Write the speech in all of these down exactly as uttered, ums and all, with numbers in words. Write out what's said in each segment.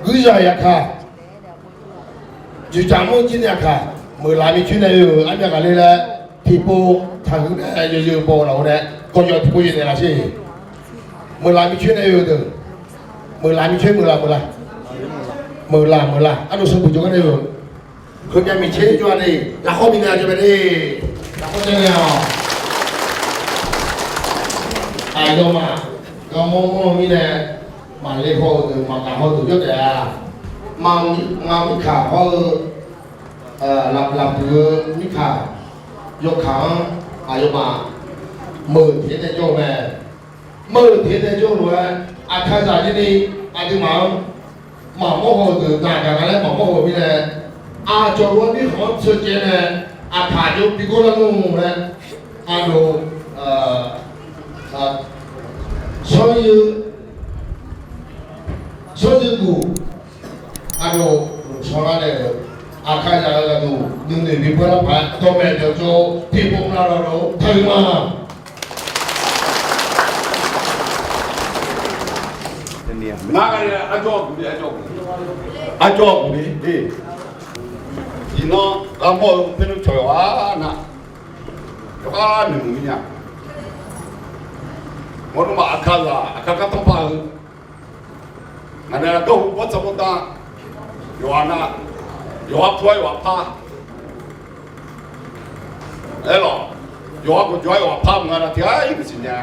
Guirzaq yaqkaq, dzoeqdzaq mawr jir nae yaqkaq, meuqlaq micoer nae oe-euq armyav ghaqler laer, tiqpov taqhuiq nae yawzeu baw laf-eu nae, gawqyawf tiqpov yawnaeq laf sher. Meuqlaq micoer nae oe-eu deuq, meuqlaq micoer meuqlaq meuqlaq, meuqlaq meuqlaq arluf sanqbuq jawrgar nae oe-eu, heumyav miqcoer jawr-a ni, lafkhawr bifnaeq-a jawr mae de. Lafkhawr jawr nae-awq. Aqyawfmaf, garmawr mawr-eu mirnae, maqle haw-eu deuq maqgaq haw-eu deuq jawr taef-a. Maqmir kaq hawr-eu, lafpuiq-eu mirkaq yawkaq-anr aqyawfmaf meuq teq-aer nae jawr-eu mae. Meuq teq-aer nae jawr-eu lof-aer, aqkaqzaq jir ni aqduimaf-anr maqmawr haw-eu deuq daq gaq nga laer maqmawr haw-eu mirnae, aqcawq lof-aer mirkhanq-anr teucaev nae, aqkaq jov bi gawr lar nmr laer, aqdov, sanryeu, sanryeu duq, aqdov, sanrlar nae-euq aqkaqzaq-eu gharduq nuinoeq bi bawr lar paq-aer dawqmaeq dawqtsov tiqpov lavlaf-eu taqhuiq ma. Ngar, arjawr guq le, arjawr guq le, iqnan ghaq mawr-eu paerlu cawq yawqghaq na, yawqghaq noeq mq-ir nya. Mawrnmr maf aqkaqzaq aqkaq gartanr par-eu, ngaq nae garhu bawrtsanq bawrdanr, yawqghaq na, yawqghaq pu-aer yawqghaq par. Aerlawq, yawqghaq gawqjawq-aer yawqghaq par mq nga na tiq ghaq-ir maqsiq nya.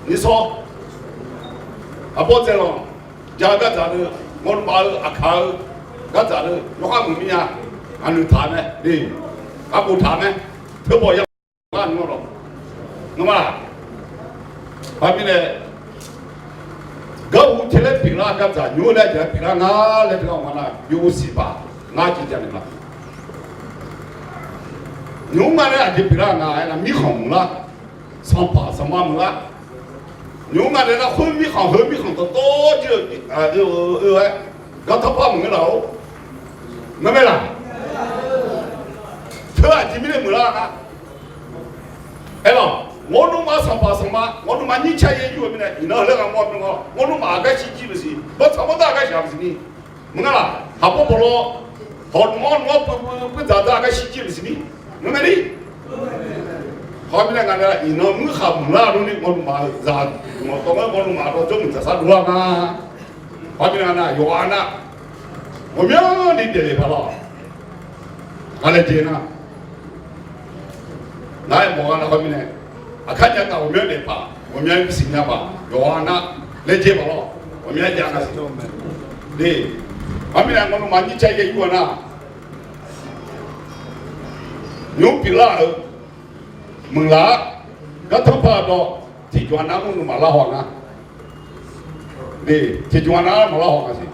Nishawr, aqbawr dzaelanq, ja-eu gardzaq deuq, mawrnmr maf-eu aqkaq-eu gardzaq deuq yawkhav mq mir nya. Aqnoeq taq mae, aqkhof taq mae, teubaw ya lar nmr lawq. Ngamaf, aqmirnae, garhu te laer pyeuflar gardzaq nymr-eu laer aqjeq-aer pyeuflar nga laer teughaq nga nar, yawsiq baq ngar jeq ja naeq ma. Nymr nga laer aqjeq pyeuflar nga aernar, mirkhanq meuq lar, sanqpaq sanqma meuq lar. Nymr nga laer nar, khoer mirkhanq heu mirkhanq dawqtawv jir-eu, oe-aer, gartanr par maqngeur laf-or. Ngar mae laq? Teu aqjeq mirnae meuq lar nga. Aerlawq, mawrnmr maf sanqpaq sanqma, mawrnmr maf nyir car yaer yur-eu mirnae, iqnan heu laer ghaq mawr-eu mirnae, mawrnmr maf aqgar shirjir maqsiq, bawrtsanq bawrdanr aqgar shaq maqsiq ni. Maqngar laq? Haqbawr bawq law, hawq nmq-awr nmq-awr puiv puiv dzaq dzaq aqgar shirjir maqsiq ni. Ngar mae ni? Hawr mirnae nga nae iqnan muir khaq meuq lar lurni mawrnmr maf-eu zaq mawq tawv ngar mawrnmr maf dawv jawr meuq dzaq sar dov lar nga. Hawr mirnae nga nar yawqghaq nar, ghawqmyanr ni daefle paq lawq. Nga laejae nar, ngar-aer mawf nga nar hawr mirnae, aqkar nya taq ghawqmyanr daef paq, ghawqmyanr bisiq nya paq, yawqghaq nar laejae paq lawq. Ghawqmyanr jav nga siq. Hawr mirnae mawrnmr maf nyir car yaer yur-a nar, nymr pyeuflar-euq meuq laf-ar, gartanr par dawv, tiqjawq-a nar mawrnmr maf lar haw nga. Tiqjawq-a nar maqlar haw nga siq.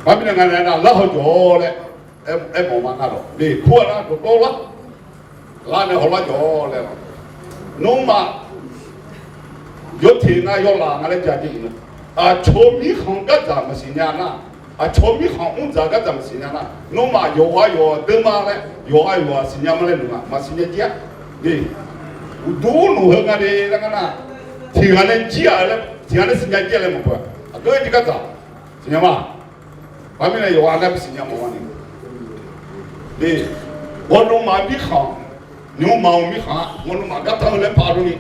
Hawr mirnae nga nae nar lar haw jawq-awr laer aermawf ma ngar lawq. Kur-a nar dawqtawvlar, lar nae hawlar jawq-awr laer lawq. Nmr maf yawteq nga yawlaf nga laer ja jeq-iq nar, aqcawq mirkhanq gardzaq maqsiq nya nar, aqcawq mirkhanq mr dzaq gardzaq maqsiq nya nar, nmr maf yawqghaq yawqghaq deurma laer yawqghaq yawqghaq siqnya ma laer noeq nga maqsiq nya jir-a. Uqduq noeq heu nga de laer ngar nar, tiq ghaq nae jir-aq laer tiq ghaq nae siqnya jir-a laer maqbeu-a. Aqgeu jir gardzaq siqnya ma. Hawr mirnae yawqghaq nar bisiq nya mawf-a ni. Ghawrnmr maf mirkhanq, nymr maf-euq mirkhanq-a, ghawrnmr maf gartanr-eu laer par durni,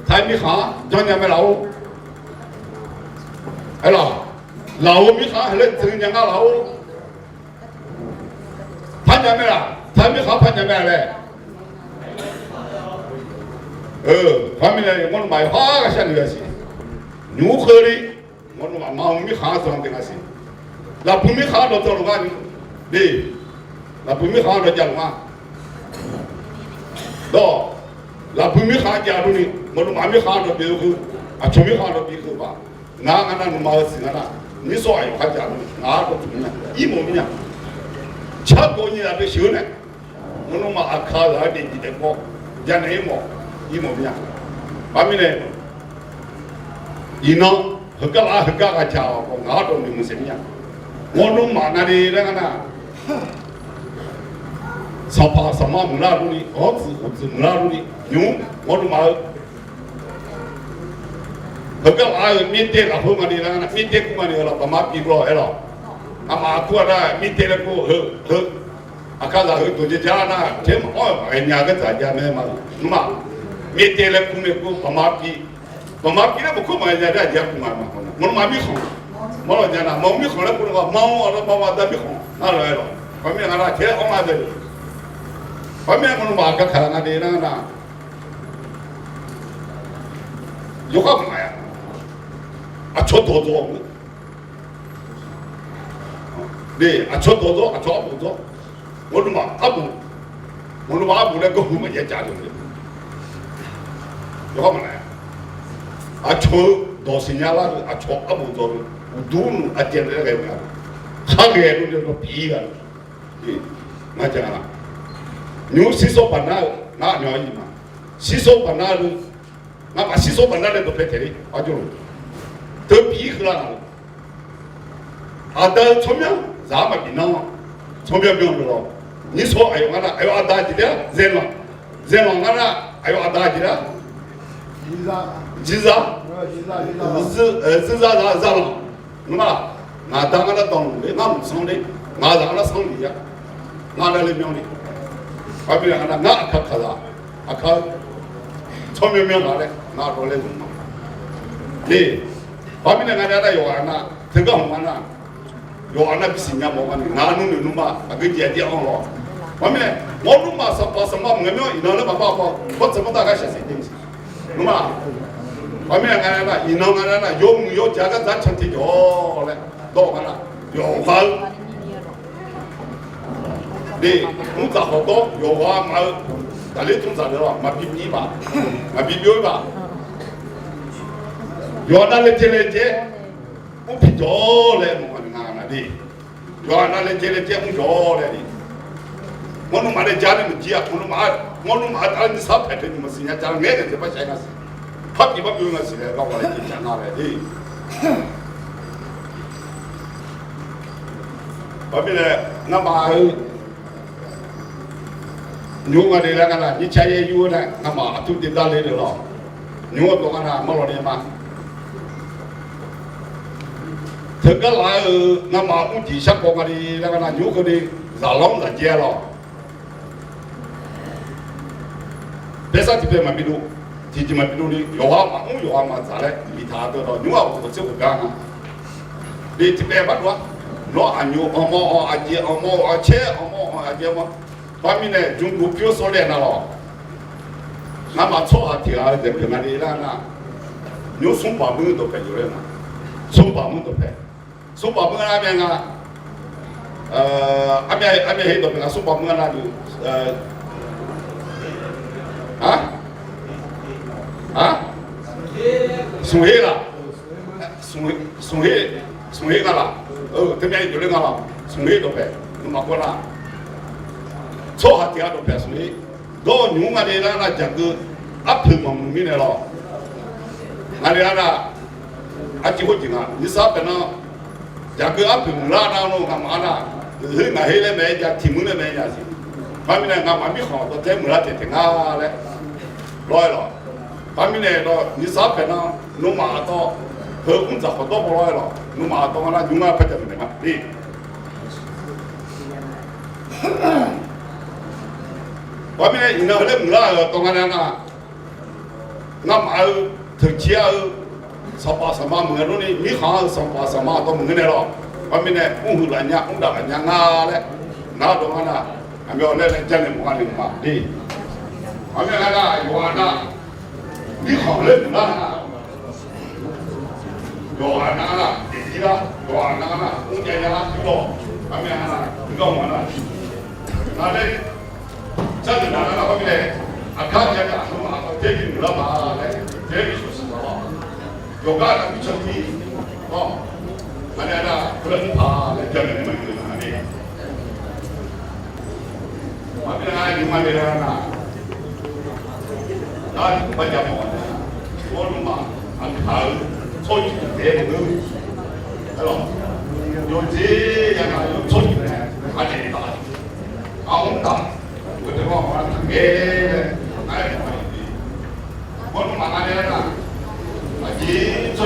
taq-eu mirkhanq-a janrnya mae laf-or. Aerlawq, laf-euq mirkhanq-a laer dzeur nya ngar laf-or. Parnya mae laf, taq-eu mirkhanq-a parnya mae laer. Hawr mirnae ghawrnmr maf yawqha ghaq shar noeq-a siq. Nymr keuvni ghawrnmr maf maf-euq mirkhanq-a dzan taef nga siq. Lafbuiq mirkhanq-a dawqdzan luf ngar ni. Lafbuiq mirkhanq-a dawqjav luf ngar. Dawq, lafbuiq mirkhanq-a jav durni, mawrnmr maf mirkhanq-a dawqbi-eu heu, aqcawq mirkhanq-a dawqbi heu baq. Ngar ngar nar nuima-eu siq ngar nar, nyirsawr aqyawf kharjav durni ngar dawqtsuif mir nya, irmawf mir nya. Cargawv nyiq ghaq deuq sheuq-eu nae, mawrnmr maf aqkaq ghaq-aer daefbif daefkawv janaeq irmawf, irmawf mir nya. Hawr mirnae, iqnan heugar laf-ar heugar ghaq jaq-awq khawf ngar dawqnoeq maqsiq mir nya. Ghawrnmr maf ngar de laer ngar nar, sanqpaq sanqma meuq lar durni, ghawrtsuif uqtsuif meuq lar durni, nymr ghawrnmr maf-eu Heugar laf-eu mirdae lafkhoer maqni nar, mirdae kur maqni-eu lawq, paqma bi lawq aer lawq. Ngamaf aqkur-a nar mirdae laer kur heu heu. Aqkar zaq heu dawq jaeq jaeq nar, taer maqawr-eu maqghae nya-eu gardzaq jav mae ma. Nmr ma, mirdae laer kur mae kur paqma bi. Paqma bi laer maqkur maqghae nya-eu gardzaq jav kur ma ma. Maqnmr ma mirkhanq. Mawrlawq nya nar maqnmr mirkhanq laer kur nar maqnmr awq nar maqnmr aqda mirkhanq nar lawq aer lawq. Paqmir nga nar taer-awr nga deuq. Paqmir maqnmr ma kakaq nga de nar nar. Yawkhar maqnga-a. Aqcawq dawqdawq-eu. Aqcawq dawqdawq, aqcawq arbof dawq. Maqnmr ma arbof. Maqnmr ma arbof laer gawrhu maqjav jav-eu. Yawkhar maqnga-a. Aqcawq-eu dawq siqnya lar-eu aqcawq arbof dawq-eu uqdur nmr aqjeq laer ghae-eu nga. Khar ghae-eu dawq pyeuf-ir gha-eu. Ngar ja nga la. Nymr sirsawr baqnar-eu ngar aqmyan-anr ir ma. Sirsawr baqnar-eu, ngamaf sirsawr baqnar nae dawqpae taeq-ir arjawr-eu. Teu pyeuf-ir keuv lar ngaq-eu. Aqda-eu tsawrmyanr zaq-anr maqbif nar-anr, tsawrmyanr byan-eu lawq. Nyirsawr aqyawf ngar nar aqyawf aqda jeq laer-a zaeqlanq, zaeqlanq ngar nar aqyawf aqda jeq laer-a, jirzar, zir, zirza za zalanq. Nmr ma, ngaq da ngar nar danqluf ler, ngar mq sanr ler, ngaq zaq ngar nar sanr lef-a, ngar nar ler myanr le. Paqmir nae ngar nar ngar aqkar kaqzaq, aqkar tsawrmyanr myanr ghaq laer ngar dawv laer zmq ma. Paqmir nae ngar nar yawqghaq nar teugar hmq ma nar, yawqghaq nar bisiq nya mawf ma ni ngar nmr noeq nmr ma aqgeu jeq aqjeq-anr lawq. Paqmir nae mawrluf ma sanqpaq sanqma maqngae myanr iqnan laer maqpar paw, bawrtsanq bawrtav gar shaqsiq jeq maqsiq. Nmr ma, paqmir nae ngar nar iqnan ngar nar yawmuiq yawjaq gar dzar can tiqjawq laer dawr-eu ngar nar, yawqghaq-eu de, mrdzaq khawf dawr yawqghaq maf-eu, taqler tmr dzaq deuq-awq maqbi bi-ir baq, maqbi byov-ir baq. Yawqha nav laejae laejae mr piqjawq laer maqnga nga de. Yawqha nav laejae laejae mr jawq laer de. Mawrluf ma laejae nae maqjir-a, mawrluf ma, mawrluf ma-a taf-aer nyirsar paeq teu nymq maqsiq nya jar ngaer naeq jeq par shaq-ir nga siq. Par pyeuf par byov nga siq laer ghawq laejae ja nga laer de. Paqmir nae ngamaf-eu nymr nga de laer ngar nar nyir car yaer yur-eu nae ngamaf aqtur de dar le deuq lawq. Nymr-eu dawq ngar nar mawrlawq ni ma. Teugar laf-eu ngamaf mr jeq shar kawv nga de laer ngar nar nymr keuv de, zaqlanr zaqjaev lawq. Paersar tiqpaeq maqbi dov, tiqjeq maqbi dov ni yawqha maqmr yawqha maqdzaq laer biftaq deuq lawq. Nymr-aq uqtser khof gar nga. De tiqpaeq bardov-a. Nawr aqnyoq anqmawr-awq aqjeq anqmawr-awq aqcaer anqmawr-awq aqjeq anqmawr. Paqmir nae jmqguq pyur sawr laer nar lawq. Ngamaf tsawrhaq tiq ghaq-eu daeq pyeuf nga de lar nar, nymr smr baq mr dawqpaeq jawq laer nar, smr baq mr dawqpaeq. Smr baq mr nar myav nga, armyav, armyav her dawqpaeq nga smr baq mr nar duq, a, a, smq her laq, smq her, smq her nga laq, teumyav jawq laer nga laq, smq her dawqpaeq. Nawmaf kawv nar, tsawrhaq tiq ghaq dawqpaeq smq her. Dawr nymq nga de lar nar jaqgeu arpoeq maqmuiq mirnae lawq. Nga de lar nar, arciv khoerjeq nga nyirsar paeq nar, jaqgeu arpoeq muiqlar nar nawr ngamaf-anr nar, heu ngaq her laer maeq-aer jav tiq muir laer maeq-aer nya siq. Paqmir nae ngamaf mirkhanq dawqtae muiqlar taeq taeq nga laer lawr-aer lawq. Paqmir nae dawq nyirsar paeq nar, nawmaf aqdawr heu mr dzaq khawf dawr baw lawr-aer lawq. Nawmaf aqdawr nga nar nymr ngar par jav maeqnaeq ma de. Paqmir nae iqnan heu laer muiqlar-euq dawq nga nar, ngamaf-eu teuqcir-a-eu sanqpaq sanqma meuq-aer lor ni mirkhanq-a-eu sanqpaq sanqma dawq meuq-aer nae lawq. Paqmir nae mrhuiq laf nya mrdav laf nya nga laer, ngar dawq nga nar, aqmyan laer laer jarnaeq mawf-a naeq ma de. Paqmir nga nar yawqghaq nar mirkhanq laer muiqlar nar, yawqghaq nar nar daefzir lar, yawqghaq nar nar mrjav nya lar tiqlawq. Paqmir nga nar, mrgar ma nar, nga laer, jarnaeq nar nar paqmir nae, aqkar jav nar nawmaf aqdawr taer bi muiqlar ma laer, taer bi shawq siq ma lawq. Yawqgar nar mirtsaq tiv-awr, nga nae nar keuvlar mr paq laer jarnaeq naeq ma de. Paqmir nga nymr nga de lar nar, nar tiqkawv bar jav mawf-a nar, nawmaf aqkaq-eu tsawrjeuq taef-aer maqngeur. Aerlawq, yawqjeq yagaq yawtsawrjeuq nae aqdaef taf-a, aqmr taf, ghofdaef ma maq-a taqngae laer nar-aer mawf-a. Mawrluf maqnga nae nar, aqjeq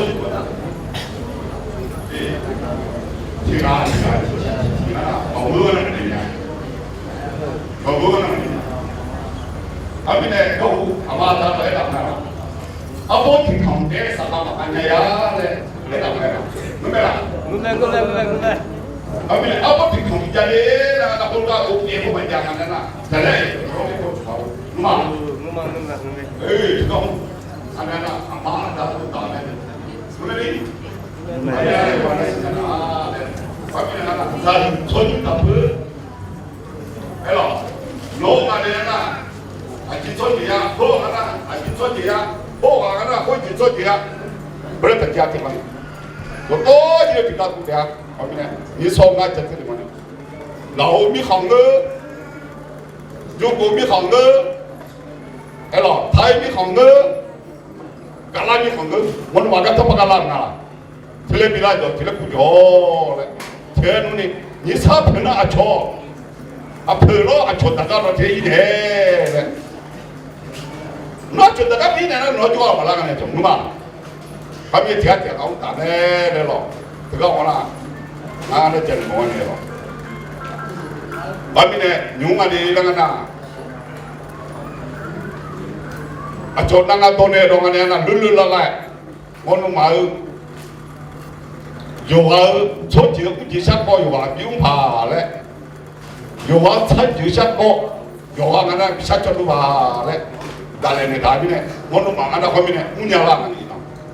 Armirnae garhu aqma aqda-anr aerdaq mae-a. Arbawr tiqkanq taef-aer saqlaq maqkaq nya-a laer aerdaq mae-a. Ngeur mae laq? Ngeur mae, ngeur mae, ngeur mae, ngeur mae. Armirnae arbawr tiqkanq jav le nar, nar khoergar ghofpyaev khoer maqjav nga nar, taqlaer-iq ghawrmawr khoer tsawq-a. Ngeur ma? Ngeur ma, ngeur mae, ngeur mae. Aqma aqda-anr taf mae. Ngeur mae ni? Armirnae zaqnyiq tsawrnyiq taqpeu Aerlawq, nawq-eu ngaq nae nar, aqjeq tsawrjeuq ya, hawr-eu ngaq nar, aqjeq tsawrjeuq ya, hawr-eu ngaq nar, khoer jeq tsawrjeuq ya. Khoerlof taqjav taef ma ni. Dawqtawv jir-eu tiqgar kuv taef-a. Aqmirnae nyiqsawr ngar ja taef ma ni. Lafov mirkhanq ngeur, Jmqkof mirkhanq ngeur, aerlawq, Taiq mirkhanq ngeur, Gaqlar mirkhanq ngeur, mawrnmr maqgar tanrpar gar lar-eu nga laq. Teuler bi lar jawq, teuler kur jawq laer, teuler nmr ni, nyiqsar poeq nar aqcawq, aqpoeq lawr aqcawq daqgar dawq teuler ir naeq laer. Nawr aqcawq daqgar bi ir naeq nar, nawr jawr-a maqlar nga nae cawq mr ma. Aqmirnae tiq ghaq tiq ghaq-anr taf mae laer lawq. Teugar mawr nar, ngar nae janaeq mawf-a nae lawq. Aqmirnae nymq-mr nga ni lar nga nar, aqcawq nav nga dawq nae dawq nga nae nar, loerloer lavlav-aer, mawrnmr maf-eu, yawqghaq-eu tsawrjeuq-eu mrjeq sharkawv yawqghaq bi mr paq laer, yawqghaq-eu tsarjeuq sharkawv, yawqghaq nga nar bi shar cawv dov paq laer, daqlaeq naeq taq mirnae, mawrnmr maf nga nar khoermirnae mrnya lar nga ni.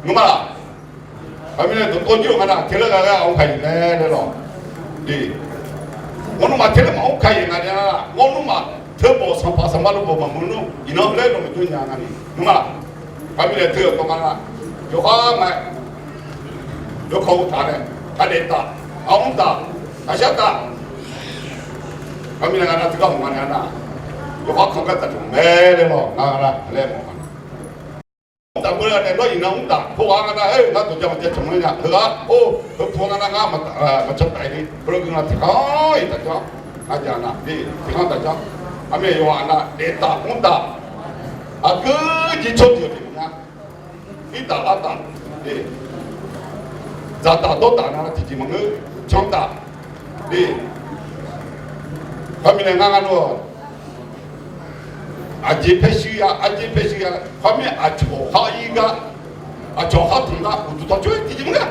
Ngeurma laq? Khoermirnae dawqtawv jir-eu nga nar, teuler ghae ghae-awr kaq-iq mae laer lawq. Mawrnmr maf teuler maf-anr kaq-iq nga nar, mawrnmr maf teubawq sanqpaq sanqma dawqbawq maqmuiq nmr iqnan laer dawq maqjawr nya nga ni. Ngeurma laq? Khoermirnae teu-eu tawv nga nar, yawqha mae, yawkawr-eu taq nae, taqdaef taf, aqmr taf, taqshar taf. Khoermirnae nga nar teugar hmq nga nae nar, yawqha kanq gar taq taq mae laer lawq, nga nar laer mawf nga. Mr taf beu-a nae nawr iqnan mr taf, khoerghaq nga nar, aer, ngar dawqja maqjav cawq mr nya, heughaq, or, heupuq nga nar ngar maqcan taf-ir ni, heulof gui nga tiqkhanr-iq taf janr, ngar ja nar, tiqkhanr taf janr. Aqmir yawqha nar daef taf mr taf, aqgeu jeq tsawrjeuq pyeuf nya. Ir taf lar taf, dzaqtaf dawrtaf nar tiqjeq maqngeur, can taf. Khoermirnae ngar ngar nmr-awq, aqjeq paer shuir ya, arjeq paer shuir ya, khoermir aqcawq khar ir gar, aqcawq khar tanq gar uqduq tanqcoer tiqjeq maqngeur.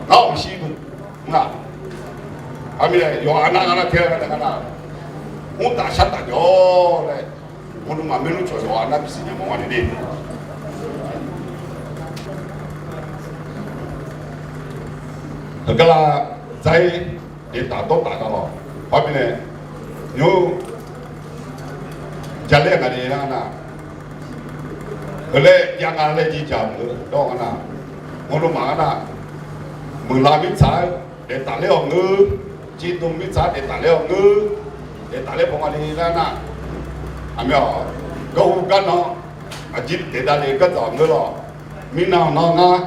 Ngar-awq maqshir beu nga. Khoermirnae yawqha nar ngar nar tae-a nae ngar nar, mr taf shar taf jawr laer, mawrnmr maf maernmr cawq yawqha nar bisiq nya mawf nga nae de. Heugar lar, dzar-ir, daef taf dawr taf gar lawq. Khoermirnae, nymr, jalaer nga ni nar nar, heulaer jav nga laer jir jaq meuq-eu dawr nga nar, mawrnmr maf ngar nar, meuqlav mirtsaq-aer daef taf ler-awq ngeur, ciqdmq mirtsaq-aer daef taf ler-awq ngeur, daef taf ler paw nga ni nar nar, aqmir-awq, garhu garnan, aqjeq daef davlef-eu gardzaq ngeur lawq. Mirnan nan ngar,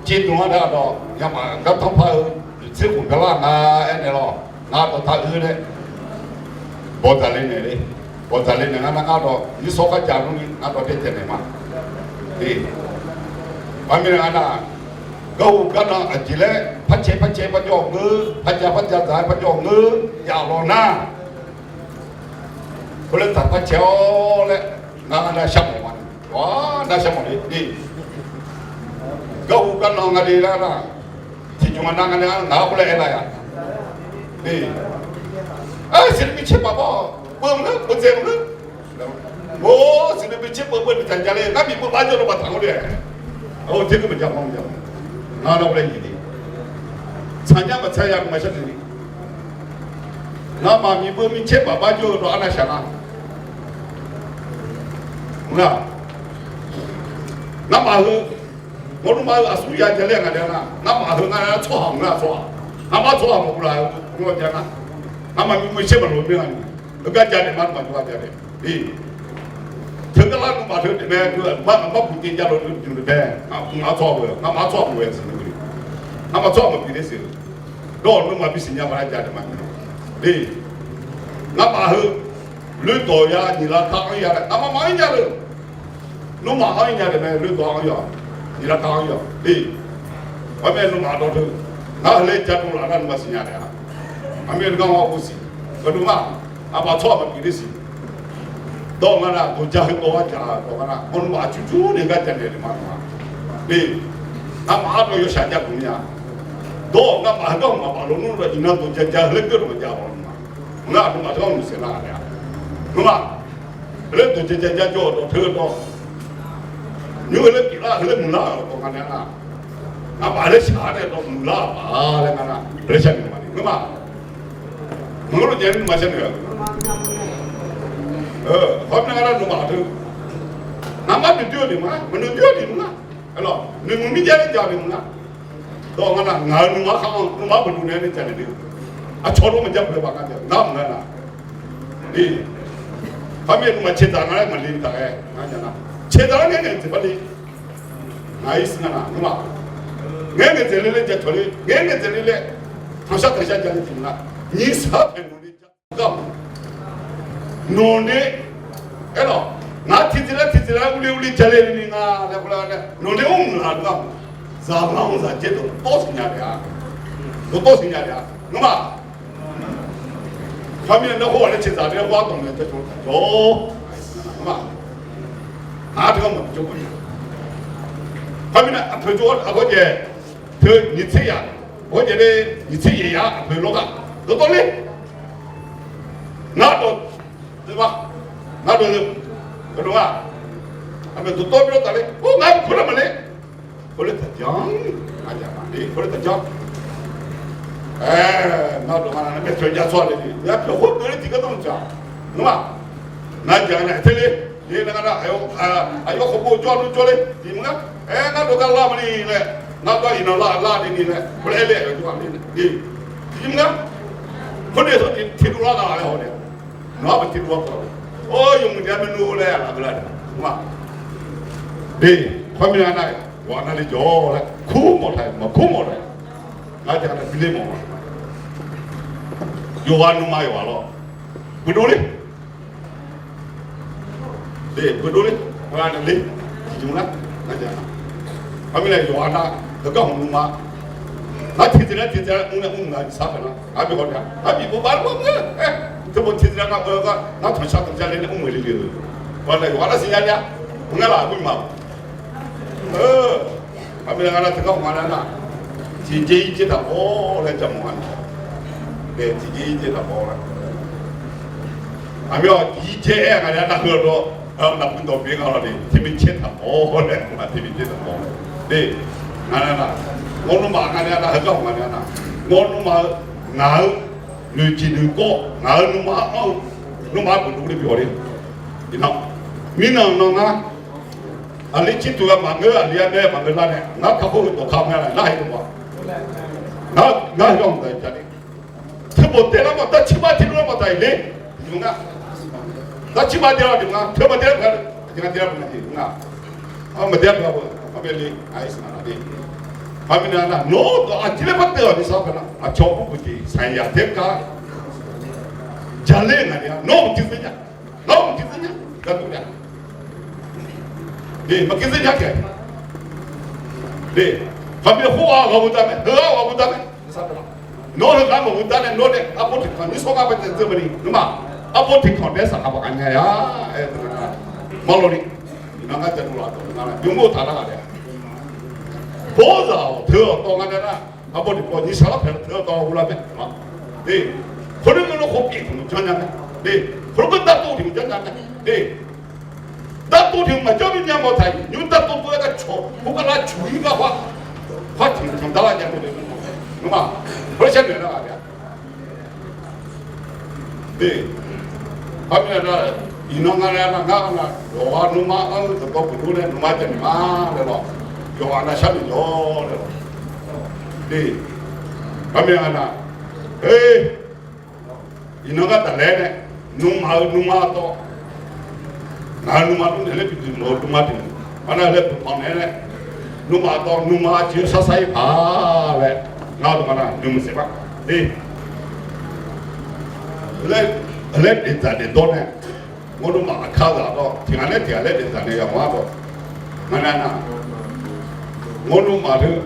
ciqdmq-anr daef-a dawq yamaf gartanr par-eu, tser khof garlar nga aer naeq lawq, ngar dawqtaq-eu nae, bawqdzaq le naeq le, bawqdzaq le naeq ngar nar ngar dawq nyirsawr kharjav nmr ni ngar dawq daer taeq naeq ma. Khoermirnae ngar nar, garhu garnan aqjeq laer par cae par cae par jawr-awq ngeur, par ja par ja dzaq-aer par jawr-awq ngeur, yaf lawq nar, khoerlof taq par cae-awr laer, ngar nar shar mawf ma. Nar shar mawf le. Garhu garnan nga le lar nar, tiqjmq-a nar nga le, ngaq-anr khoerlof aer lar ya. Siqdui bi caer baq bawr, beu maqngeur, beu dzae maqngeur. Or, siqdui bi caer beu beu ni taq ja le, ngar miqbeu bar jawr-eu baqtaq-anr le. Or, teukeuv maqja ma maqja. Ngar nar khoerlof nyiq ni, tsaqnya maqtsaq ya maqshar ni. Ngamaf miqbeu micaer baq bar jawr-eu dawq arnav shaq nga. Ngamaf heu, mawrnmr ma-eu aqsur ya ja ler-a nga le nar, ngamaf heu ngar nar tsawrhaq maqngeur-a tsawrhaq. Ngamaf tsawrhaq maqguvlaf-eu mr-awr ja nar, ngamaf miqbeu micaer baq loq mir-a ni. Heugar ja daef ma, maqjawr-a ja daef. Teugar lar nmr baq teu daef mae, teu aqmar buq jaev ja loq-eu jmq daef mae. Ngamaf tsawrhaq maqghae siq, ngamaf tsawrhaq maqbi ler siq. Dawr-awq nuima bisiq nya ma nar ja daef ma. Ngamaf heu, loerdawq ya nyiq lar kar-anr ya laer ngamaf maqanr nya le. Nuima anr nya daef mae, loerdawq anr ya-awq. Iqlar ka-anr yawq de. Armae nuima dawq teu, ngar heu laer jadov laf nar nuima siqnya taef-a. Armae nuima ghaq ghov siq, aqduimaf, aqbaf tsawrhaq maqbif ler siq. Dawq ngar nar dawq ja heu dawq-a jaq dawq ngar nar, mawrnuima aqcurcur ni gar janaeq le ma ma. De, ngamaf ardawv yawshaq jav duq mir-a. Dawq ngamaf heugar maqbaf maqbaf lawnmr-eu iqnan dawq ja ja heu laer geur dawq maqjav-awq nuima. Ngar aqduimaf teu-anr muiqsaef lar-a taef-a. Nuima, heu laer dawq ja ja ja jawr-eu dawq teu dawq, nymr heu laer pyeuflar heu laer muiqlar-euq dawq nga nae nar, ngamaf laer shaq-a nae dawq muiqlar-aq paq laer nga nar, heu laer shar noeq ma ni ngar ma. Maqngeur lof jav-aer nuima shar noeq-a. Hawr mir nar ngar nar nuima teu, ngamaf noeqdoer-eu noeq ma, maqnoeqdoer-eu noeq ma. Aerlawq noeqmuiq mirjav-aer jaq noeq ma. Dawq nga nar ngaq-euq nuima khar-anr nuima beuqduq nae nae janaeq le. Aqcawq dov maqjav beuq-eu baq nga jav nar maqnga nar. Hawr mir nuima caeqdzaq nga laer maqle taq-aer ngar nar, caeqdzaq-aer ngaeq ngaeq dzaeq bar le. Ngaq-ir sir nga nar ngar ma. Ngaeq ngaeq dzaeq le laer jacawq le, ngaeq ngaeq dzaeq le laer tanqshar tanqshar ja le tiq mq nar, nyiq sar paeq nawq le ja gar nawq le. Aerlawq, ngaq tiqdzaeq laer tiqdzaeq laer urle urle ja le ni nga laer khoerlar nae nawq le mr muiq laf-eu gar, zaqlanr zaqjaer dawqtawv siqnya taef-a. Dawqtawv siqnya taef-a ngar ma. Hawr mir nar khoer ghaq laer caeqdzaq laer khoer-anr dawq nae jacawq taq jawr. Ngar ma. Nar teu-anr maqbi jawr bawq-a. Hawr mir nar aqpoeq jawr-awr aqgawr jaeq, teu nyiq tser yaf, ghawr jaeq le, nyiq tser yaef yaf aqpoeq lawr gar dawqtawv le. Ngar dawq, ngar dawq-eu, aqdawq-a, aqpoeq dawqtawv bi lawr taq le, or ngar bi khoerlar maqle. Khoerler taqjanr, khoerler taqjanr. Aer, ngar dawq nga nar nae maeqtsoeq jav tsawrhaq le ni, ya pyawq khoer keuvle tiqgar dawr-eu jaq, ngar ma. Ngar jaq nae ter le, le nar ngar nar, aqyawf khawf bo jawr-a dov jawr le tiq mq ngar. Aer, ngar dawq gar lar maqni laer, ngar gar iqnan lar lar de ni laer, khoerler aer le aqyawf jawr-a le, tiq mq ngar. Khoer nae tawr tiq tiqdov lar nar laer haw nae, nawq-anr maqtiqdov-a paq. Or, yawmuiq daef-a maernmr laer aqlaf beular-a. Ngar ma. De, khoermirnae nar, yawqha navle jawr laer kur mawf taq-euq maqkur mawf taq-euq. Ngar jaq nae bi ler mawf-a. Yawqghaq nuima yawqghaq lawr, beuqdov le. De, beuqdov le. Nar, tiqjmq nar, ngar jaq. Khoermirnae yawqha nar, heugar hmq nuima, ngar tiqdzaeq nar tiqdzaeq nar mr nae mr nga sar paq nar, ngar bi haw taef-a. Ngar bif bof bar lar mawr ngeur. Aer, teu bof tiqdzaeq nar ngar-eu gar ngar tanqshar tanqshar le nae mr meuq le le-eu. Khoermirnae yawqha nar siqnya nya. Maqngeur laf aqbur ma. Khoermirnae ngar nar teugar hmq nga nar nar, tiqjeq irjeq taq paw laer ja mawf nga nae, tiqjeq irjeq taq paw laer. Aqmyan irjeq aer nga nae nar heu dawr, naqbui dawq bi nga lawr ni, tiqbi caer taq paw laer, tiqbi caer taq paw. De, nga nar nar, ngawr nuima nga nae nar heugar hmq nga nae nar, ngawr nuima-eu, ngaq-eu noeqjeq noeqkawv ngaq-eu nuima-anr-eu, nuima-anr beuqdov le bi haw le. Iqnan, mirnan nan ngar, aqli cirtuq-a maqngeur, aqli armaer maqngeur lar nae ngar kakhof-eu dawqkaq maqya laf nar haeq-eu ma. Ngar, ngar heugar hmq daq ja le. Teu bawq daev lar mawf, dar cir bar tiq lar mawf taq-iq le. Ngar, dar cir bar daev lar tiq ngar, teu bawq daev lar, aqjeq nga daev lar beuq nga jeq ngar. Maqdaev lar beuq, armaer le, aqyawf siqnya nar de. Khoermirnae nar nawr dawq aqjeq laer par teuv-awq ni sar paq nar, aqcawq mr beuq jeq saqyaq taer gar ja ler nga ni-a, nawr maqtiq zeur nya. Nawr maqtiq zeur nya. Gharduq nya. De, maqtiq zeur nya taef. De, khaqbyav khoerghaq ghawqmawq dav mae, heughaq ghawqmawq dav mae. Nawr heughaq maqmawq dav nae nawr nae arbawr tiqkanq nir sawr gar bae daef dzeur ma ni ngar ma. Arbawr tiqkanq nae saqkaq baq nya ya. Aer, maqlawq ni. Iqnan ngar jadov laf dawq nga nae yawmuiq taq nar ghaq taef-a. Bawrzaq-awq teu-awq tawv nga nae nar, arbawr tiqpawf nyiq saqlar paeq teu-awq tawv ghov lar mae. De, khoerlof-aer khoer pyeuf tiq mq janr nya mae. De, khoerlof-aer dartov tiq mq janr nya mae. De, dartov tiq mq maqjanr bi nya mawf taq-iq, nymr dartov tov-aer gar cawq khoergar lar cuq-ir gar khar, khar tiq mq janr dar lar nya mae. Ngar ma, khoer sharnoeq nar ghaq taef-a. De, khoermirnae nar, iqnan nga nae nar ngar nar yawqghaq nuima-anr dawqtawv beuqdov nae nuima janaeq ma laer lawq. Yawqghaq nav sharnoeq jawr laer lawq. De, khoermirnae nga nar, e, iqnan ngar taqlaer nae, nuima-euq nuima tawv, ngaq-euq nuima tawv naeq laer bi duq mawf-eu nuima tiq mq, arnar laer beuq panq naeq-aer nae, nuima tawv nuima aqjeq-anr shar shar-ir paq laer, ngar-eu nuima nar noeqmuiq saef ma. De, laer, laer daeqdzaq daeqdawr nae, ngawr nuima aqkar ghaq dawr tiq ghaq nae tiq ghaq laer daeqdzaq nae yamawr-ar dawr, ngar nar nar, Ngawr nmrma deuq,